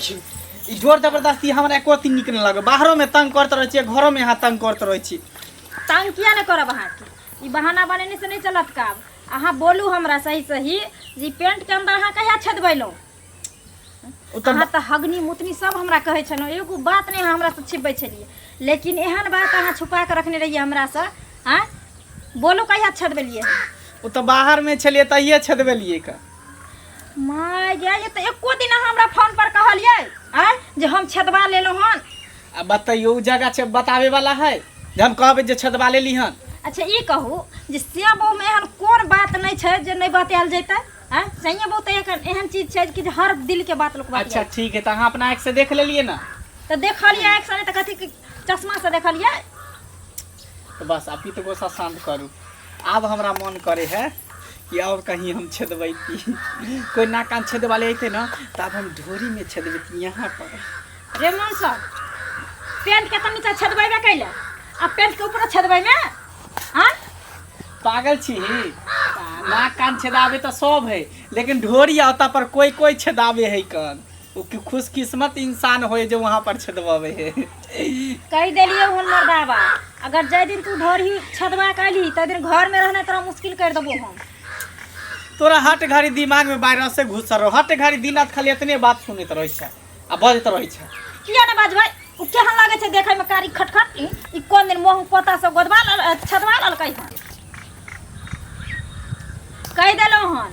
छी। ई जोर जबरदस्ती हमरा एको दिन नीक नहि लागै। बाहरोमे तंग करैत रहै छियै, घरोमे अहाँ तंग करैत रहै छी। तंग किया नहि करब अहाँके? ई बहाना बनेने से नहि चलत काम। अहाँ बोलू हमरा सही सही जे ई पेंटके अंदर अहाँ कहिया छेदबेलहुँ? ओ तऽ अहाँ तऽ हगनी मुतनी सब हमरा कहै छलहुँ, एगो बात नहि अहाँ हमरासँ छिपबै छलियै, लेकिन एहन बात अहाँ छुपा कऽ रखने रहियै हमरासँ। आँय, बोलू कहिया छेदबेलियै? ओ तऽ बाहरमे छलियै तहिये छेदबेलियै कऽ। माय गे, ये तऽ एको दिन अहाँ हमरा फोन पर कहलियै आँय जे हम छेदबा लेलहुँ हन? आ बतैयौ, ओ जगह छै बताबै वाला है जे हम कहबै जे छेदबा लेली हन? अच्छा ई कहू जे से बहुमे एहन कोन बात नहि छै जे नहि बतायल जेतै? आँय, सहिए बहु तऽ एहन एहन चीज छै कि जे हर दिल के बात लोक अच्छा बतियाइ। ठीक है, तऽ अहाँ अपना आँखि से देख लेलियै ने? तऽ देखलियै आँखि से नहि तऽ कथी चश्मा से देखलियै? तऽ बस आब पित्त गोसा शान्त करू। आब हमरा मन करे है कि और कहीं हम छेदबैती। कोई नाक कान छेदे वाले अयते ना, तऽ आब हम ढोरी में छेदबैती यहाँ पर। रे मन सर, पेंट के तऽ नीचा छेदबेबे कैले, आ पेंट के ऊपर छेदबै में? आँ? पागल छी? नाक कान छेदाबे तऽ सब है, लेकिन ढोरी आता पर कोई कोई छेदाबे है कन। ओ कि खुशकिस्मत इंसान होए जे वहाँ पर छेदबावे है। कहि देलियै हुन मर्दाबा, अगर जाहि दिन तू ढोरी छेदबा के अयली ताहि दिन घर में रहना तोरा मुश्किल कर देबो हम। तोरा हट घड़ी दिमाग में वायरस से घुसल रहो। हट घड़ी दिन रात खाली एतने बात सुनैत रहै छै आ बजैत रहै छै। किया ने बाजबै? ओ केहन लागै छै देखै में कारी खटखट। ई कोन दिन मोह पोता सब गोदबा छेदबा लेलकै हन? कहि देलहुँ हन,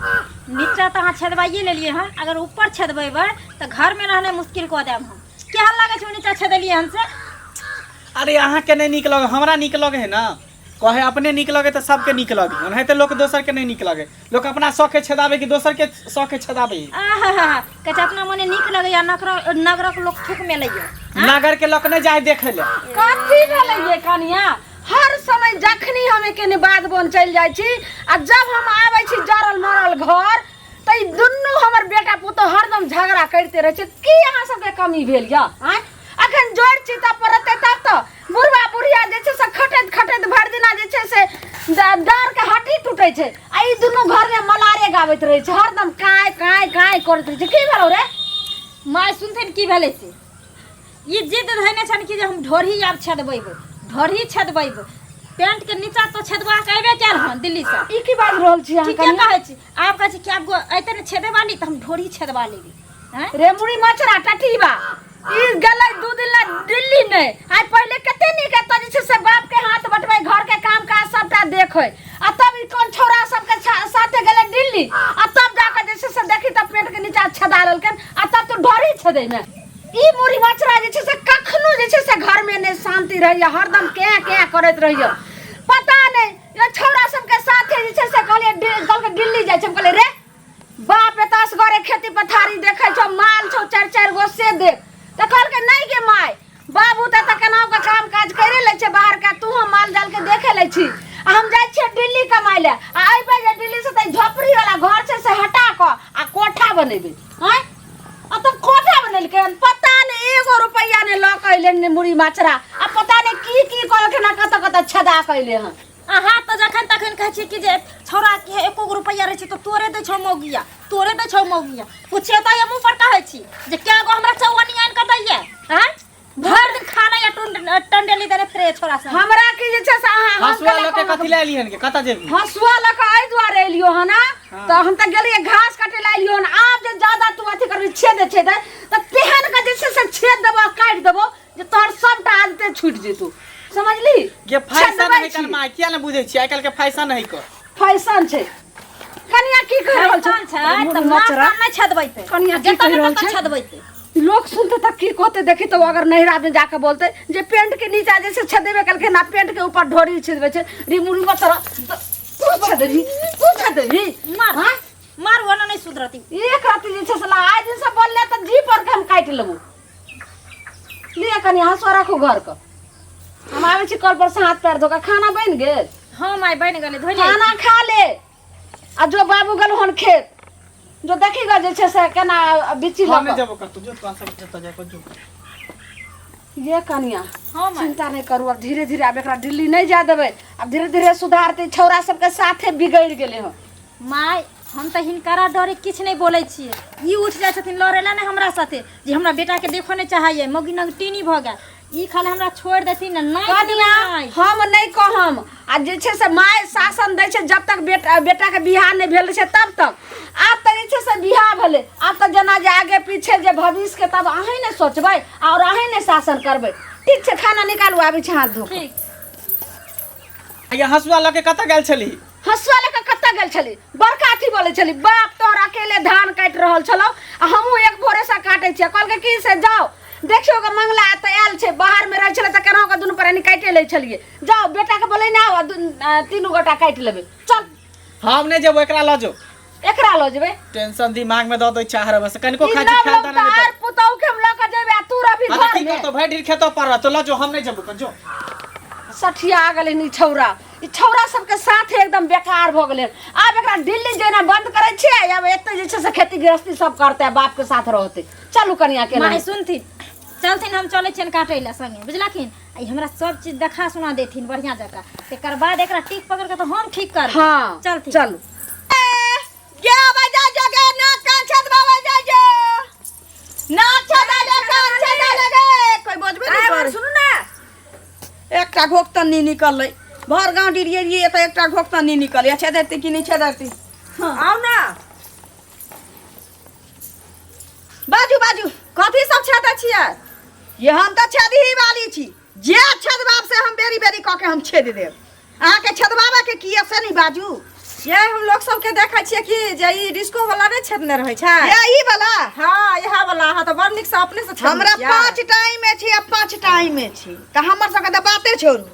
नीचा तऽ अहाँ छेदबाइए लेलियै हन, अगर ऊपर छेदबेबै तऽ घरमे रहनाइ मुश्किल कऽ देब हम। केहन लागै छै ओ नीचा छेदलियै हन से? अरे अहाँके नहि नीक लगे, हमरा नीक लगे है ना। कहे अपने नीक लगे तऽ सबके नीक लगे, ओनाहिते लोक दोसरके नहि नीक लगे। लोक अपना शौखे छेदाबे कि दोसरके शौखे छेदाबे? आहा, कहै छै अपना मने नीक लगैया, नगर नगरक लोक थूक मेलैया। नगर के लोक नहि जाय देखै ले। कथी भेलै ये कनिया? हर समय जखनी हम एकेने बाध बन चलि जाइ छी आ जब हम आबै छी जरल मरल घर, तऽ ई दुनू हमर बेटा पुतोह हरदम झगड़ा करिते रहै छै। की अहाँ सबके कमी भेल यऽ? आँय, अखन जोड़ छी तऽ पर रहतै तब तऽ बुढ़वा बुढ़िया जे छै से खटैत खटैत भरि दिना जे छै से डाँरके हड्डी टूटै छै, आ ई दुनू घरमे मलारे गाबैत रहै छै, हरदम काँय काँय काँय करैत रहै छै। की भेलौ रे? माय सुनथिन की भेलै से। ई जिद धैने छनि कि जे हम ढोरही आब छेदबेबै, ढोरही छेदबेबै। पेंट के नीचा तो छेदबा के अयबे कयल हन दिल्ली से। ई की बाजि रहल छी अहाँ? ठीके कनिया? कहै छी। आब कहै छी कि आब अयतै ने छेदे वाली तऽ हम ढोरही छेदबा लेबै। हैं? रे मुड़ी मचरा टटीबा, ई गेलै 2 दिन ला दिल्ली। नहि आइ पहिले कते नीक एतऽ जे छै से बाप के हाथ बटबै, घर के काम काज सबटा देखै, आ तब ई कोन छौड़ा सबके साथे गेलै दिल्ली, आ तब जाके जे छै से देखी तऽ पेट के नीचा छेदा लेलकनि, आ तब तू ढोरी छेदै ने। ई मुड़ी मचरा जे छै से कखनो जे छै से घर में नहि शांति रहैया, हरदम केँ केँ करैत रहैया। पता नहि ये छौड़ा सबके साथे जे छै से कहलियै कहलकै दिल्ली जाइ छै। हम कहलियै, रे बाप एतऽ असगरे खेती पथारी देखै छौ, माल छौ चारि चारि गो से देख। तऽ कहलकै, नहि गे माय, बाबू तऽ एतऽ केनाहु कऽ काम काज करे लै छै बाहर के, तू हम माल जाल के देखे लै छी, आ हम जाइ छियै दिल्ली कमाइ लए, आ अयबै जे दिल्ली से तऽ झोपड़ी वाला घर छै से हटा कऽ आ कोठा बनेबै। आँय, आ तब कोठा बनेलकै हन, पता नहि एगो रुपैआ नहि लऽ कऽ अयलै ने मुड़ी माचरा, आ पता नहि की की कहलखिन हन, कतऽ कतऽ छेदा कऽ अयलै हन। अहाँ तऽ जखन तखन कहै छियै कि जे छौड़ा के एको गो रुपैआ रहै छै तऽ तोरे दै छौ मौगिया, तोरे दै छौ मौगिया। पुछियौ तऽ मुँह पर कहै छी जे कै गो हमरा चौअन्नी आनि कऽ दैया। आँय, भरि दिन खा लैया टंडेली देने फिरे छौड़ा सब। हमरा की जे छै से अहाँ हम हँसुआ कहलियै लऽ के कोनो कथी लए एलियै हन के? कतऽ जेबही? हँसुआ लऽ कऽ एहि दुआरे एलियो हन तऽ हम तऽ गेलियै घास काटे लए एलियो हन। आब जे ज्यादा तू अथी करबी छेद छेद तऽ तेहन के जे छै से छेद देबो, काटि देबो जे तोहर सबटा आदते छूटि जेतौ, समझली? गे फैशन छेदबै है छी। कन माय, किया ने बुझै छियै आइ काल्हि के फैशन है क? फैशन छै। कनिया की कहि रहल छौ? फैशन छै तऽ मुड़ी माथ मचरा। कान नहि छेदबैतै। कनिया की जतऽ कहि ने रहल ततऽ छै? छेदबैतै। लोक सुनते तऽ की कहते? देखी तऽ अगर नैहरा में जाके बोलते जे पेंट के नीचा जे छै छेदेबे केलखिन आ पेंट के ऊपर ढोरी छेदबे छै। री मुड़ी मचरा, तू छेदेबी? तू छेदेबी? मार। हाँ? मार, ओना नहि सुधरती। एक राति जे छै से आइ दिन से बोलले तऽ जी पर के हम काटि लेबो। लिअ कनि हँसुआ राखू घर के, हम आबै छी कल पर से हाथ पैर धो कऽ। खाना बनि गेल? हँ माय, बनि गेलै, धोइ ले। खाना खा ले आ जो बाबू गेल हन खेत, जो देखी ग जे छै से केना बिच्ची लऽ हम नहि कऽ। जेबो कतौ, जो तोरा सब जतऽ जाय जो। ये कनिया। हँ माय। चिंता नहि करू, आब धीरे धीरे आब एकरा दिल्ली नहि जाय देबै, आब धीरे धीरे सुधारतै। छौड़ा सबके साथे बिगड़ि गेलै हन। माय, हम तऽ हिनकरा डरे किछु नहि बोलै छियै। ई उठि जाइ छथिन लड़ै लए ने हमरा साथे, जे हमरा बेटाके देखऽ नहि चाहैए, मौगी नगटीनी भऽ गेल। ई खाली हमरा छोड़ि देथिन ने, नाचि कनिया नाचि। हम नहि कहम आ जे छै से माय शासन दै छै जब तक बेटा बेटाके बियाह नहि भेल छै तब तक। आब तऽ जे छै से बियाह भेलै, आब तऽ जेना जे आगे पीछे जे भविष्यके तब अहीँ ने सोचबै आओर अहीँ ने शासन करबै। ठीक छै, खाना निकालू, आबै छी हाथ धो कऽ। ठीक। ये हंसुआ लऽ के कतऽ गेल छली? हंसुआ लऽ कऽ कतऽ गेल छली? बड़का अथी बोलै छली, बाप तोहर अकेले धान काटि रहल छलौ आ हमहूँ एक भोरेसँ काटै छियै। कहलकै कि से जाओ देखियौ गे मंगला एतऽ आयल छै, बाहरमे रहै छलै तऽ केनाहु कऽ दुनू प्राणी काटिए लै छलियै। जाओ बेटाके बोलेने आउ आ तीनू गोटा काटि लेबै। चल। हम नहि जेबो, एकरा लऽ जो। एकरा लऽ जेबै? टेंशन दिमाग में दऽ दै छै हर बस कनिको ई खाइ छी नव खाय लोग दाना तऽ नहि आर पुतहु के हम लऽ कऽ जेबै आ तू रहबही हाँ, तऽ की घरमे। करतौ भरि दिन खेतो पर तो लऽ जो, हम नहि जेबो जो। सठिया गेलै ई छौड़ा, ई छौड़ा सबके साथे एकदम बेकार भऽ गेलै। आब एकरा दिल्ली जेना बंद करै छियै, आब एतै जे छै से खेती गृहस्थी सब करतै आ बाप के साथ रहतै। चलू कनिया के माय सुनथिन, चलथिन, हम चलै छियनि काटै लए संगे, बुझलखिन? आ ई हमरा सब चीज देखा सुना देथिन बढ़िआँ जकाँ, तकर बाद एकरा टीक पकड़ के तऽ हम ठीक करबै। हाँ, चलथिन। चलू। गे आबै जा जो गे नाक कान छेदबाबै जा जो, नाक छेदा ले, कान छेदा ले गे, कोइ बजबे नहि आइ करे। सुनू ने, एकटा घोक तऽ नहि निकललै, भर गाँव डिरियलियै तऽ एकटा घोक तऽ नहि निकललै। छेदेतै कि नहि छेदेतै? आउ ने। बाजू बाजू, कथी सब छेदै छियै? ये हम तऽ छेदही वाली छी, जे छेदबाब से हम बेरी बेरी कऽ के हम छेद देब। अहाँके छेदबाबे के की से नहि बाजू। ये हम लोग सबके देखै छियै कि जे ई डिस्को वाला नहि छेदने रहै छै। ये ई वाला? हाँ, इएह वाला। अहाँ तऽ बड़ नीक से अपने से छेदने हमरा छियै। 5 टाइम में छी आ 5 टाइम में छी तऽ हमर सबके तऽ बाते छोड़ू।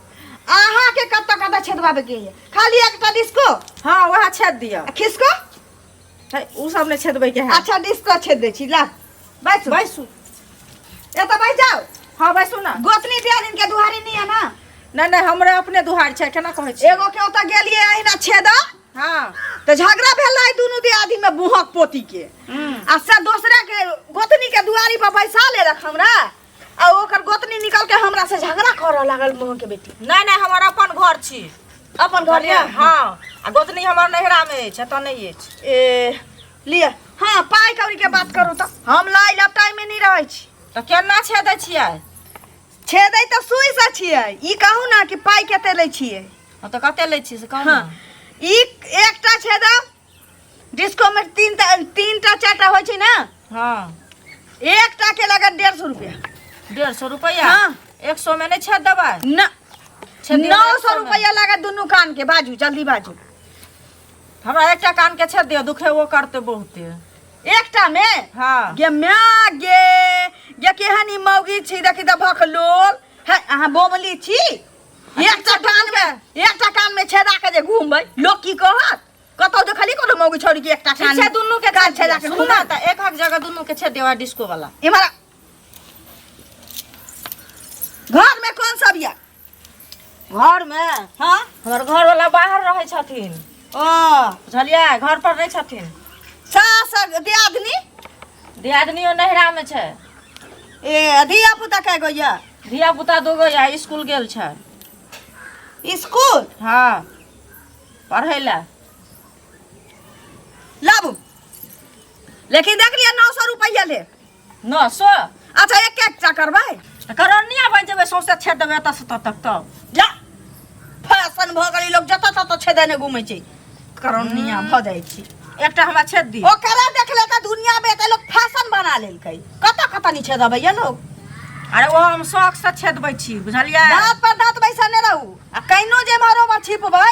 अहाँके कतऽ कतऽ छेदबाबे के ये? खाली एकटा डिस्को? हाँ, वएह छेद दिअ। आ खिसको? है, उ सब नहि छेदबै के है। अच्छा, डिस्को छेद दै छी, ला बैसू। बैसू। एतऽ बैस जाउ। हाँ, बैसू ने। गोतनी दियादिन के दुहारी नहीं है ना? नहि नहि, हमरे अपने दुहार छै, केना कहै छी? एगो के ओतऽ गेलियै अहिना छेद। हाँ। तऽ झगड़ा भेल रहै दुनू दियादी में बुहक पोती के, आ से दोसरा के गोतनी के दुआरी पर बैसा लेलक हमरा, आ ओकर गोतनी निकल के हमरा से झगड़ा करऽ लागल मुँह के बेटी। नहि नहि, हमर अपन घर छी। अपन घर यऽ? हाँ, आ गोतनी हमर नैहरा में अछि, एतऽ नहि अछि। ए लिअ। हाँ, पाइ कौड़ी के बात करू तऽ हम लाइ लपटाइ में नहि रहै छी। तऽ केना छेदै छियै? छेदै तऽ सुइ से छियै। ई कहू ने कि पाइ कते लै छियै? हाँ, तऽ कते लै छियै से कहू ने। हाँ, ई एकटा छेदब डिस्को में तीनटा चारिटा होइ छै ने? हाँ। एकटा के लागत 150 रुपया। 150 रुपया? हाँ। 100 में नहि छेद देबै? ना। छेद दियौ 900 100 में। रुपया लागत दुनू कान के। बाजू, जल्दी बाजू। हमरा एकटा कान के छेद दियौ, दुखेबो करतै बहुते। एकटा में? हाँ। गे माय गे, गे केहन ई मौगी छी, देखी तऽ भकलोल है। अहाँ बोमली छी। एकटा कान में, एकटा कान में छेदा के जे घूमबै, लोक की कहत? कतौ देखली कोनो मौगी छोड़ी के एकटा ठीक कान छै, दुनू के कान छेद छेदा दियौ। के सुनू ने, घूमबै? तऽ एक हक जगह दुनू के छेद दियौ, डिस्को वाला। इम्हर आ। घर में कौन सब यऽ? घर में? हाँ। हमर घर वाला बाहर रहै छथिन। ओ। बुझलियै, घर पर नहि छथिन। सास आ दियादनी? दियादनियो नैहरा में छै। ए धिया पुता कए गो यऽ? धिया पुता 2 गो यऽ, स्कूल गेल छै। स्कूल? हाँ, पढ़ै लए। लाबू, लेकिन देख लिअ 900 रुपैआ ले। 900? अच्छा, एक एकटा करबै? तऽ करनिया बनि जेबै, सौंसे छेद देबै एतऽ से तक तब। जा, फैशन भऽ गेलै, लोक जतऽ ततऽ छेदने घूमै छै, करनिया भऽ जाइ छै। एकटा हमरा छेद दी। ओकरा देखले तऽ दुनिया में एते लोक फैशन बना लेलकै, कतऽ कतऽ नहि छेदबैया लोक। अरे ओ हम शौक से छेदबै छी, बुझलियै? दाँत पर दाँत बैसने रहू, आ कहिनो जे मारो में छिपबै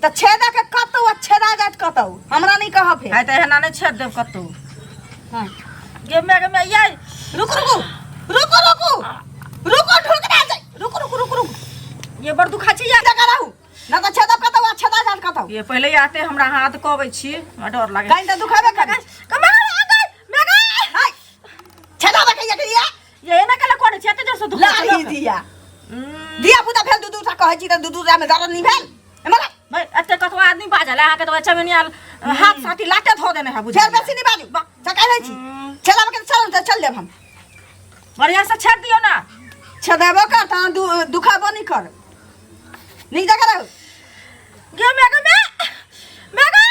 तऽ छेदा के कतौ आ छेदा जायत कतौ, हमरा नहि कहब फेर। आइ तऽ एहना नहि छेद देब कतौ। हाँ। गे मे, गे मे, ये रुकू रुकू रुकू रुकू रुकू, ढुकना जाय, रुकू रुकू रुकू रुकू। ये बड़ दुखा छै ये। जगह रहू ना तऽ छेदब कतौ आ छेदा जायत कतौ। ये पहिले आते हमरा हाथ कहबै छी, हमरा डर लागे। कहीं तऽ दुखाबे करे। कमाल आ गई, मैं गई। हाय, छेदाबे के ये। ये एना केला करै छी, एते जोर से दुखा छै लाही लोक। दिया दिया पुता भेल दू दूटा कहै छी तऽ दू दूटा में दर्द नहि भेल? एम्हर आ। भाई, एते कतबो आदमी बाजल है, अहाँके तऽ चमेनिया हाथ साथी लाटे धो देने है, बुझलियै? फेर बेसी नहि बाजू, चका दै छी। छेदाबे के चल तऽ चल देब हम। बढ़िया से छेद दियौ ने। छेदेबो कर तऽ दुखाबो नहि कर, नीक जगह रहू। गे मे, गे मे, मे गे।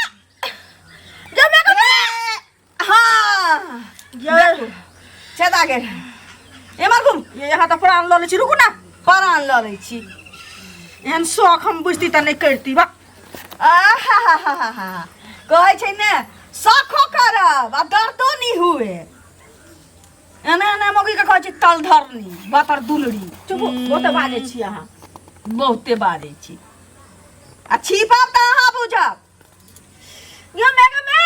छेदा गेल। एम्हर घुम। ये यहाँ तऽ प्राण लऽ लै छी, रुकू ना। प्राण लऽ लै छी। एहन शौक हम बुझती तऽ नहि करती बा। आहाहाहाहा, कहै छै ने शौखो करब आ दर्दो नहि हुए। एना एना मौगी के कहै छै तलधरनी बतर दुलरी। चुप, बहुते बाजै छी अहाँ। बहुते बाजै छी आ छिपब तऽ अहाँ बुझब। यो मैं मैं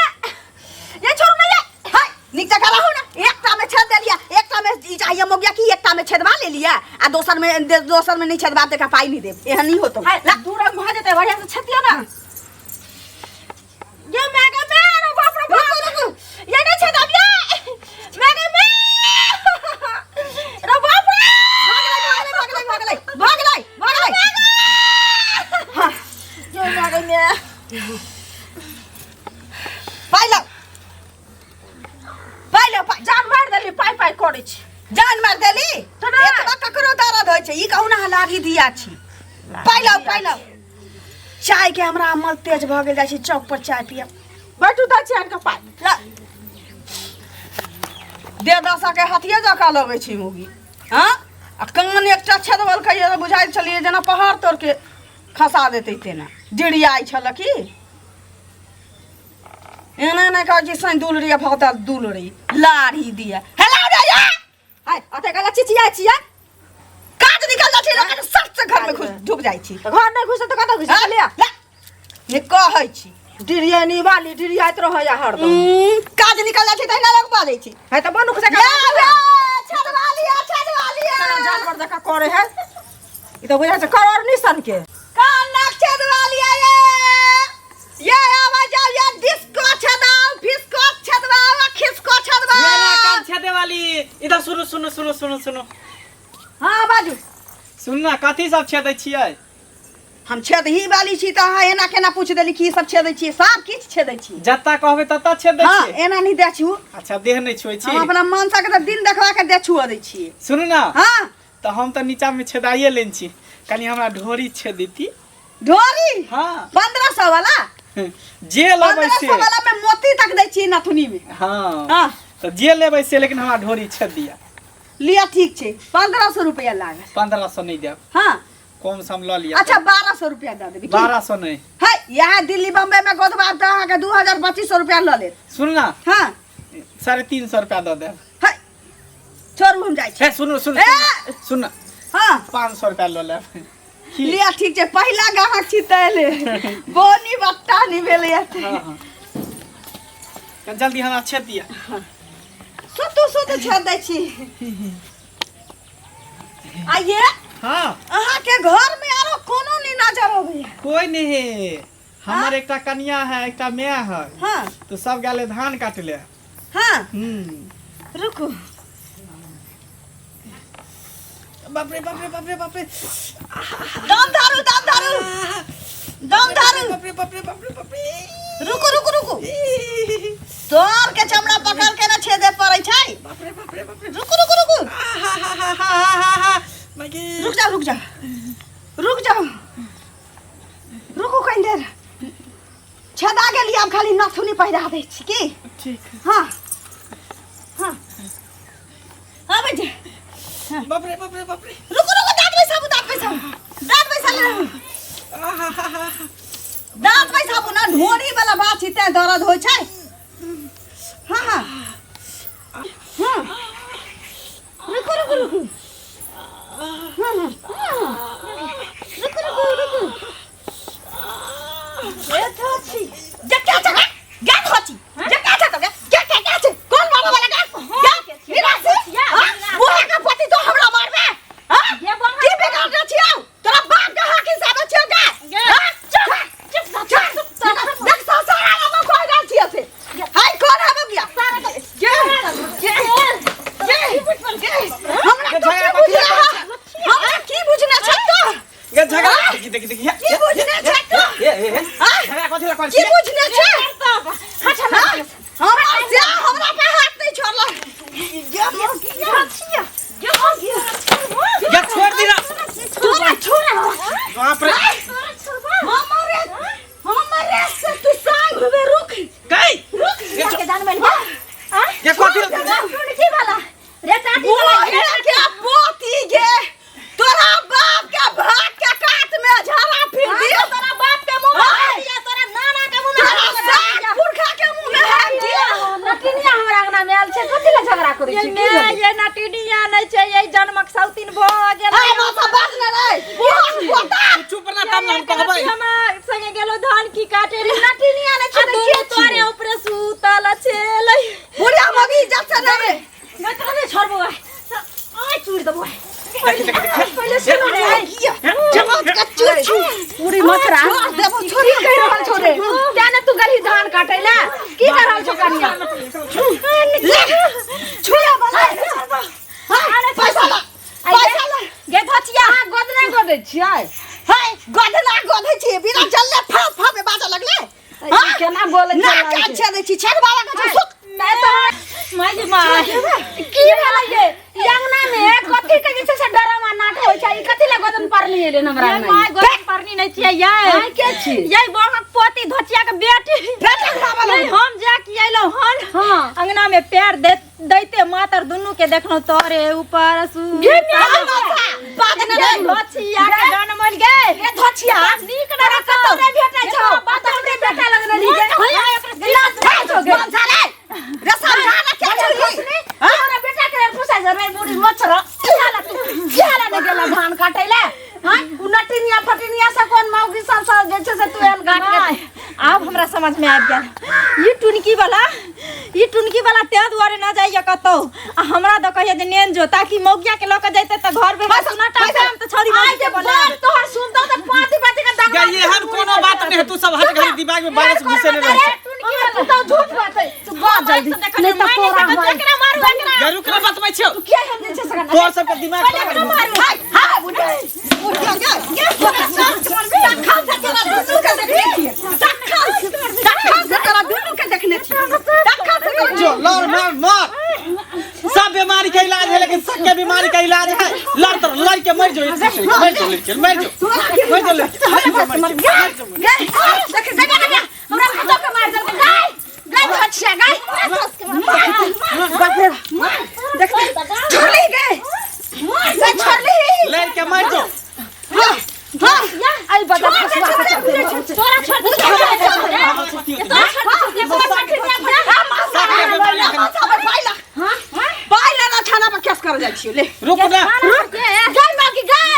ये छोड़ू ना ये। हाय, नीक जकाँ रहू ने। एकटा में छेद देलियै, एकटा में ई चाहिए मौगिया की एकटा में छेदवा लेलियै आ दोसर में दोसर में नहीं छेदवा देका पाई नहीं देब, एहन नहीं होतो। हाय, दू रंग भऽ जेतै, बढ़िया से छेदियौ ना। ये मैं गे मैं, अरे बाप रे बाप। रुकू रुकू। ये नहीं छेदब ये मैं गे मैं, अरे बाप रे। भगलै भगलै भगलै भगलै भगलै। हाँ। ये मैं गे मैं। पाइ लाउ, पाइ लाउ, पाइ। जान मारि देली, पाइ पाइ करै छी। जान मारि देली। तऽ नहि। एतबा ककरो दर्द होइ छै? ई कहू ने, अहाँ लाठी दिया छी। पाइ लाउ, पाइ लाउ। चाय के हमरा अमल तेज भऽ गेल, जाइ छी चौक पर चाय पियब। बैठू तऽ छी आनिकऽ पाइ। ला। देह दशा के हाथिये जकाँ लगै छै मौगी। हँ, आ कान एकटा छेदबलकै तऽ बुझाइ छलियै जेना पहाड़ तोड़ के खसा देतै तेना डिरियाइ छल की। एना एना कहै छी सैं दुलरी आ भगता दुलरी लाड़ी दिया हेला रे या। हाय, अते कहला चिचिया छियै। काज निकल जाइ छै लोक के, सट से घर में घुस ढुक जाइ छी। तऽ घर नहि घुसत तऽ कतऽ घुसत? हाँ? लिअ। ला, ने कहै छी। डिरियानी वाली डिरियाइत रहैया हरदम। काज निकल जाइ छै तहिना लोक बाजै छी। है तऽ मनुख जकाँ ले बाजू रे, ने। छेदवा लिअ, छेदवा लिअ। जानवर जकाँ करै है ई तऽ बुझाइ छै करोड़नी सनके। कान छेदवा लिअ ये। ये आवा जाओ ये, डिस्को छेदाओ, फिस्को छेदवाओ, आ खिसको छेदवाओ। ये ना कान छेदे वाली, इधर सुनो सुनो सुनो सुनो सुनो। हाँ बाजू। सुन ना, कथी सब छेदै छियै? हम छेदही वाली छी तऽ अहाँ एना केना पूछ देली की सब छेदै छियै? सब किछु छेदै छी। जत्ता कहबै तत्ता छेद दै हाँ छियै? एना नहि दै छु। अच्छा, देह नहि छुए छी। हम अपना मनसा के तऽ दिन देखवा के देह छुअ दै छियै। सुनू ना। हाँ। तऽ हम तऽ नीचा में छेदाइए लेने छी, कनी हमरा ढोरी छेद देती। ढोरी? हाँ। 1500 वाला? जे लेबै पंद्रह से। सौ वाला में मोती तक दै छियै नथुनी में। हाँ। हाँ। तऽ जे लेबै से, लेकिन हमरा ढोरी छेद दिया। लिअ, ठीक छै, 1500 रुपया लागत। 1500 नहि देब। हाँ। कम सम लऽ लिअ। अच्छा, 1200 रुपया दऽ देबै की? 1200 नहि। है, यहाँ दिल्ली बम्बई में गोदबाब तऽ अहाँके 2000 2500 रुपया लऽ लेत। सुन ना। हाँ। 350 रुपया दऽ देब। है, छोड़ू, हम जाइ छी। हे सुनू सुनू ए! सुनू, सुन ना। हाँ। 500 रुपया लऽ लेब की? लिअ, ठीक छै, पहिला ग्राहक छी तैले बोनी बट्टा नहि भेलै एते। हाँ हाँ, कनी जल्दी हमरा छेद दिअ। सुतू सुतू, छेद दै छी। आइए। हाँ। अहाँके घर में आरो कोनो नहीं नजर अबैया? कोई नहीं है, हमर एकटा कनिया है, एकटा my है। हाँ। तो सब गेले धान काटले। हाँ। हम्म। रुकू। बाप रे बाप रे बाप रे बाप रे। दम धरू, दम धरू, दम धरू। बाप रे बाप रे बाप रे बाप रे। रुकू रुकू रुकू, तोर के चमड़ा पकड़ के ना छेदे पड़ै छै। बाप रे बाप रे बाप रे। रुकू रुकू रुकू। आहाहाहाहाहा, मागे। रुक जाओ, रुक जाओ, रुक जाओ, रुकू कनि देर। छेदा गेली, आब खाली नथुनी पहिरा दै छी की। ठीक। हाँ हाँ, आबै छै। बाप रे बाप रे बाप रे। रुकू रुकू, दाँत बैसाबू, दाँत बैसाबू, दाँत बैसा ले। आहाहाहा। दाँत बैसाबू ना, ढोरी वाला बात छी तें दर्द होइ छै। हाँ हाँ हाँ, रुकू रुकू रुकू। हाँ हाँ हाँ, रुकू रुकू रुकू। ए छी जे क्या छै गे, छी जे क्या छै, तो गे के के के छै, कोन बाबा वाला गे गे निराशी? हां, बुढ़ा के पति तो हमरा मारबे? हां, की बिगाड़ छी? आउ तोरा बाप के हाकिम साहब छियो गे। हां, चुप चुप चुप, देख ससुराल में कोई रहल छियो से। अंगना में आयल छै कथी ले झगड़ा करै ये छी मैं ये नटिनिया नहीं छै ये जन्मक सौतीन भ गेल ए मौसा बात न रे पोता तू चुप ना तब ना हम कहबै हम संगे गेलो धान की काटे रे नटिनिया नै छै आ तऽ दुनू के छी तोरे ऊपरे सुतल छेलै बुढ़िया मगी इज्जत से नहीं रे मैं तोरा नहीं छोड़बो आइ आइ चूड़ देबो आइ देखी देखी देखी पहिले सुनो रे जवान का चूर छू पूरी मथरा छोड़ देबो छोड़ की कहि रहल छौ रे तें ने तू गेलही धान काटै ले की कर रहल छौ कनिया ले छुया वाला हां पैसा ला पैसा ला गे धोचिया अहाँ गोदना गोदै छियै हे गोधना गोधै छी बिना जलले फाफ फाफ में बाजऽ लगले ई केना बोलै ना छै कान छेदै छी छेद बाबा के सुख मैं तो माय जी माय की भेलै ये ई अंगना में कथी के जे छै से डरामा नाट होइ छै ई कथी ले गोदन परनी एलै हमरा ये अंगना my में? गोदन परनी नहीं छियै ये आँय के छी? ये बड़क पोती धोचिया के बेटी बेटा घुमाबऽ ये हम जा के अइलौं हन हाँ। अंगना में पैर दे दैते मातर दुनू के देखलौं तोरे ऊपर सु गे माय बाज न रे धोचिया के जनमल गे ए धोचिया नीक तोरा कतौ नहि भेटै छौ कतौ नहि भेटै लगने रही गे मौसा रे रे समझा ना के छुई तोरा बेटा के पूछै छै रे बूढ़ी मच्छर की हाल तू की हाल ने गेला धान काटै ले हां उ नटिनिया फटिनिया सब कोन मौगी सब सब जे छै से तू एहन घाट के माय, आब हमरा समझ में आबि गेल ई टुनकी वाला ई टुनकी वाला तें दुआरे न जाइए कतौ आ हमरा दऽ कहैया जे नेन जो ताकि मौगिया के लऽ के जैते तऽ घर में सुना टाइम तऽ छौरी आइ मौगी जे के बना बात तोहर सुनतौ तऽ पाँति पाँति के दंगा गे एहन कोनो बात नहीं है तू सब हर घड़ी दिमाग में वायरस घुसेने रहै छै टुनकी वाला तू तऽ झूठ बात है तू बात जल्दी नहीं तऽ तोरा एकरा मारू एकरा गे रुक ना बतबै छियौ किया हम जे छै से तोर सबके दिमाग एकरा मारू हाय हाय बुढ़िया बुढ़िया गे गे तखन से तोरा दुनू के देखने छियै तखन से तोरा दुनू के देखने छियै तखन से तोरा जो लड़ मार मार सब बीमारी के इलाज है लेकिन सबके बीमारी का इलाज है लड़ तो लड़ के मर जो मर जो लड़ के मर जो मर जो लड़ के मर जो मर जो गए देख गए गए हमरा कुत्ता के मार देलकै गए गए धोचिया गए बाप रे देख छोड़ली गे से छोड़ली लड़ के मर जो हां हां आई बता फसवा के तोरा छोड़ दे तोरा छोड़ दे सबके बीमारी है। पाइला ना थाना पर केस कर जाइ छियो ले रुक ना गए मागी गए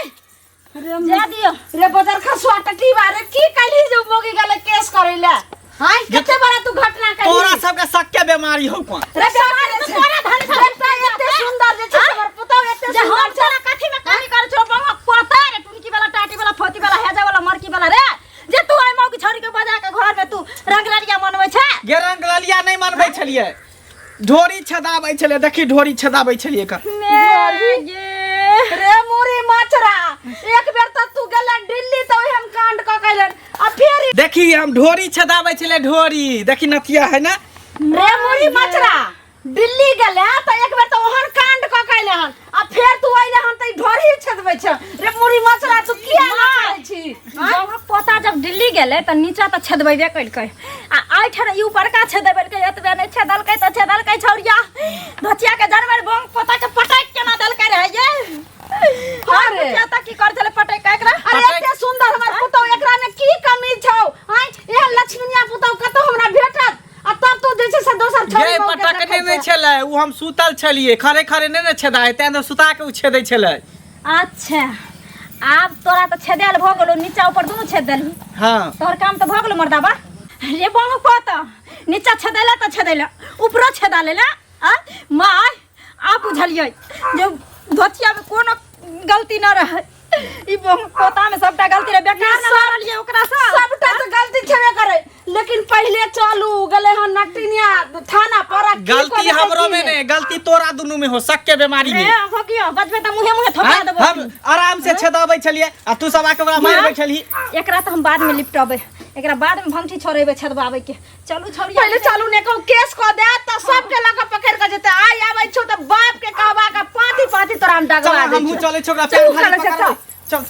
जा दियो रे बदर खसुआ टटी बारे की कहली जो मोगी गेले केस करै ले हां कते बड़ा तू घटना कहली तोरा सबके सबके बीमारी हो कोन रे बेमारी छै तोरा धन बेटा एते सुंदर जे छै हमर पुतौ एते जे हम सुंदर छै तोरा कथी में कमी कर छौ बंगा पोता रे टुनकी वाला टाटी वाला फोती वाला हेजा वाला मरकी वाला रे जे तू आई मौकी छोड़ी के बजा के घर में तू रंगलरिया मनबै छै गे रंग ललिया नहीं मनबै छलियै ढोरी छदाबै छलियै देखी ढोरी छदाबै छलियै एकर रे मुरी मछरा एक बेर त तू गेले दिल्ली त ओहन कांड क कैलन आ फेर देखी हम ढोरी छदाबै छलियै ढोरी देखी नथिया है ना रे मुरी मछरा दिल्ली गेले त एक बेर त ओहन कांड क कैले हन आ फेर तू अइले हन त ई ढोरी छदबै छ रे मुरी मछरा तू किया ना करै छी गाँवक पोता जब दिल्ली गेलै तऽ नीचा तऽ छेदबेबे केलकै आ एहिठाम ई उपरका छेदबेलकै एतबे नहि छेदलकै तऽ छेदलकै छौरिया धोतिया के जानवर बंग पोता के पटक केना देलकै रहै ये अरे। अरे तऽ की कर छलै पटक के एकरा अरे एते सुंदर हमर पुतौ एकरा में की कमी छौ आय एहन लक्ष्मीनिया पुतौ कतौ हमरा भेटत आ तब तू जे छै से दोसर छोरी गे बहू के पटकने देखै नहि छै। छलै ओ हम सुतल छलियै खरे खरे नहि ने छेदाइ तेँ तऽ सुता के ओ छेदै छलै अच्छा आब तोरा तऽ छेदायल भऽ गेलो नीचा ऊपर दुनू छेद देलही हाँ तोहर काम तऽ भऽ गेलो मर्दाबा रे बहू को तऽ नीचा छेदैला तऽ छेदैला ऊपरो छेदा लेला आ माय आ बुझलियै जे धोतियामे कोनो गलती न रहै ई बहू पोतामे सबटा गलती रहै बेकार न मारलियै ओकरा से सबटा तऽ गलती छेबे करे लेकिन पहिले चलू गेले हन नटिनिया थाना पर आ की गलती कऽ देलकै हमरो की में नहि। नहीं गलती तोरा दुनू में हो सबके बीमारी में रे भोगियो बजबे तऽ मुहे मुहे थोपा हाँ? देबो हम आराम से छेदाबै छलियै आ तू सब आके ओकरा मारबै छलही एकरा तऽ हम बाद में लिपटबै एकरा बाद में भंगठी छोड़ेबै छदबाबै के चलू छौड़िया पहिले चलू ने कहू केस कऽ दे तऽ सबके लऽ कऽ पकड़ि कऽ जेतै आइ आबै छौ तऽ बाप के कहबा के पाँति पाँति तोरा हम चल डगवा दै हमहूँ छियौ। चलै छियौ ओकरा चलू, पैर चलै भारी छै, पकड़बै। चल चल